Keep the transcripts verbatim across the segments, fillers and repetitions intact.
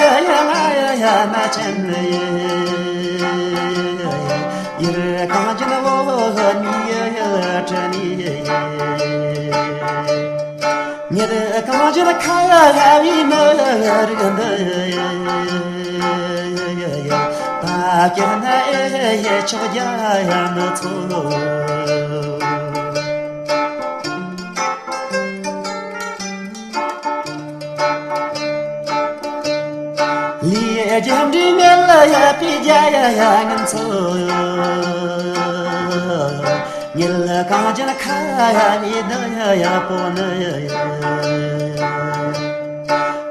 ཡ་ང་ཡ་ཡ་མ་ཅན་ཡེ། ཡེར་གང་ཅན་བོ་མི་ཡ་ཡ་ཏྲ་ནི་ཡེ། ཉེར་གང་ཅན་ཁ་ཡ་ཡ་བི་མ་རིག་འདི་ཡེ། ད་ཀྱེ་ན་ཨེ་ཡེ་ཆོག་རྒྱ་ཡ་མི་ཚོ། ལི་རྒྱ་འབྲི་མེ་ལ་ཡ་པི་རྒྱ་ཡ་ཡ་ངན་ཚོ། ཉིལ་གང་ཅན་ཁ་ཡ་ནི་ད་ཡ་ཡ་པོ་ནི་ཡ།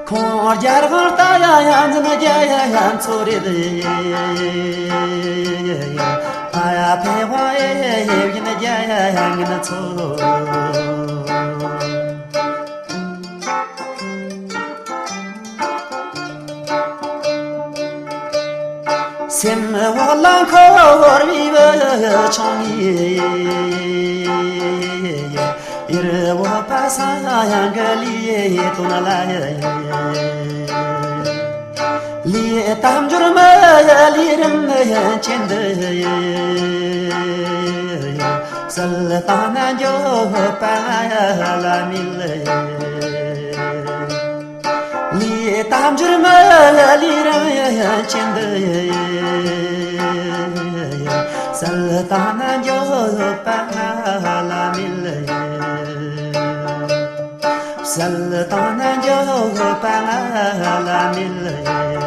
ཁོང་རྒྱ་རང་ལྟ་ཡ་ཡ་འཛིན་རྒྱ་ཡ་ཡ་ཚོ་རེད། ཨ་ཡ་ཕེ་ཝ་ཨེ་ཡེ་ཡིན་རྒྱ་ཡ་ཡ་ངན་ཚོ། སེམས་འོ་ལ་འཁོར་བའི་བུ་ཆུང་ཡིན། ཡེར་འོ་པ་ས་ཡང་གི་ལི་དོན་ལ་ཡིན། ལི་དམ་འབྱོར་མ་ལི་རིམ་ཡན་ཆེན་འདི་ཡེ། སལ་ཏང་ན་འགྱོ་པ་ལ་མི་ལི་ཡེ། ལི་དམ་འབྱོར་མ་ལི་རིམ་ཡན་ཆེན་འདི་ཡེ། སལ་ཏང་ན་འགྱོ་པ་ལ་མི་ལི་ཡེ། སལ་ཏང་ན་འགྱོ་པ་ལ་མི་ལི་ཡེ།